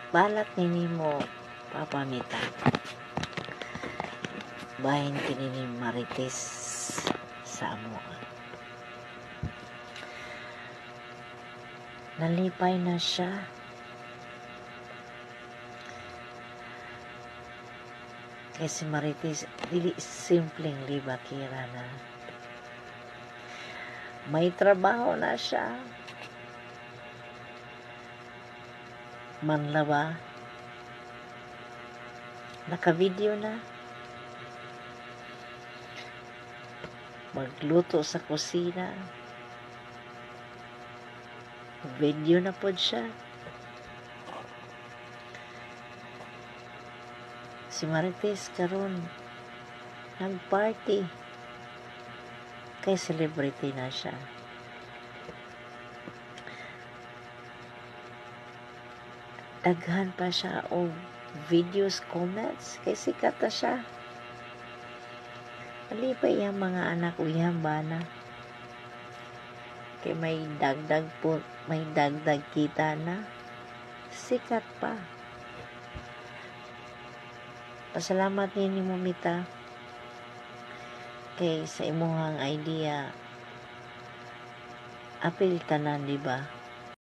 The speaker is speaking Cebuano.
Balak ni nimo, Papa Mita, bahin kini ni Marites sa amoa. Nalipay na siya. Kay si Marites, dili simpleng libakira na. May trabaho na siya. Manlaba. Naka-video na. Magluto sa kusina. Video na pod siya. Si Marites karon nagparty kay celebrity na siya. Daghan pa siya og videos, comments, kay sikat na siya. Alipay iyang mga anak o iyang bana. Kay may dagdag po, may dagdag kita na. Sikat pa. Pasalamat ni nimo, Mita, kay sa imuhang idea apil tanan, di ba?